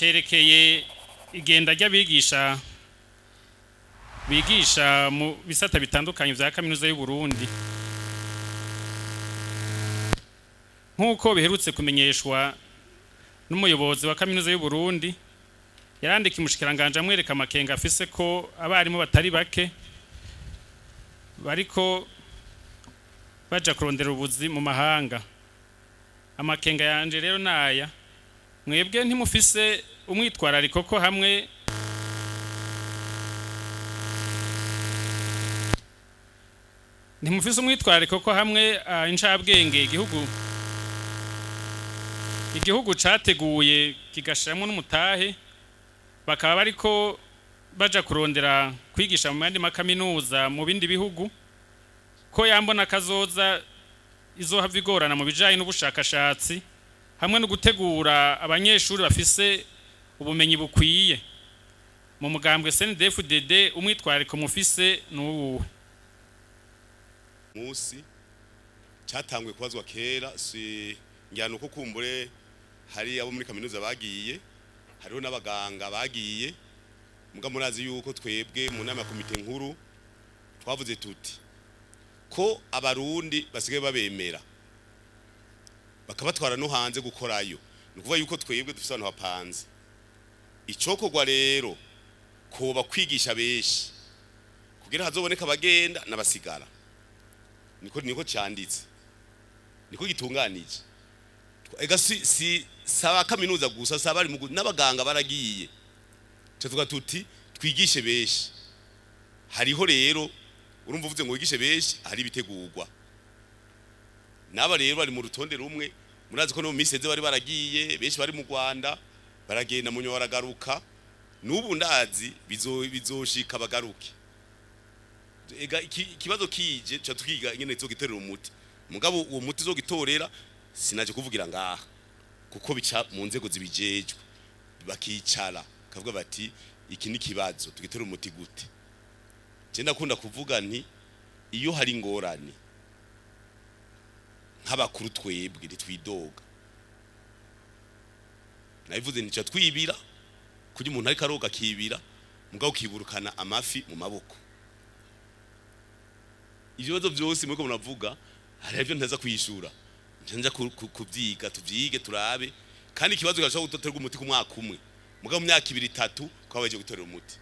Cerekeye igenda ry'abigisha bigisha mu bisata bitandukanye vya Kaminuza y'u Burundi. Nk'uko biherutse kumenyeshwa n'umuyobozi wa Kaminuza y'u Burundi, yarandika umushikiranganje amwereka amakenga afise ko abarimu batari bake bariko baja kurondera ubuzi mu mahanga. Amakenga yanje rero naya: mwebwe ntimufise umwitwarariko ko hamwe ntimufise umwitwarariko ko hamwe incabwenge igihugu categuye kigashiramwo n'umutahe, bakaba bariko baja kurondera kwigisha mu yandi makaminuza mu bindi bihugu, ko yambona kazoza izohava igorana mu bijanye n'ubushakashatsi hamwe no gutegura abanyeshuri bafise ubumenyi bukwiye? Mu mugambwe CNDD-FDD, umwitwarariko mufise n'uwuhe? Musi cyatanguye kubazwa kera, si njyana uko kumbure hari abo muri kaminuza bagiye, hariho n'abaganga bagiye. Muga murazi yuko twebwe mu nama ya komite nkuru twavuze tuti ko Abarundi basigaye babemera bakabatwara no hanze gukorayo, ni ukuvuga yuko twebwe dufise abantu bapanze. Icokorwa rero koba kwigisha benshi kugira hazoboneka abagenda n'abasigara. Niko cyanditse, niko gitunganije. Ega si saba kaminuza gusa, saba ari n'abaganga baragiye. Tuvuga tuti twigishe benshi. Hariho rero, urumva uvuze ngo wigishe benshi, hari ibitegurwa. N'aba rero bari mu rutonde rumwe. Murazi ko no mu minsi iheze bari baragiye benshi, bari mu Rwanda, baragenda, mu nyuma baragaruka. N'ubu ndazi bizoshika bagaruke. Ega ikibazo kije ca tukiga ingene tuzogitorera umuti. Mugabo uwo muti uzogitorera sinaje kuvugira ngaha, kuko bica mu nzego zibijejwe, bakicara kavuga bati iki ni kibazo, tugitorera umuti gute? Je ndakunda kuvuga nti iyo hari ingorane nk'abakuru twebwe ntitwidoga. Nabivuze ntica twibira kugira umuntu ariko aroga akibira, mugabo ukiburukana amafi mu maboko. Ibibazo byose muriko muravuga, hari ibyo ntaza kwishura, nja kuvyiga, tuvyige, turabe. Kandi ikibazo gashobora gutorerwa umuti ku mwaka umwe, mugabo mu myaka 2, 3 twabaje gutorera umuti.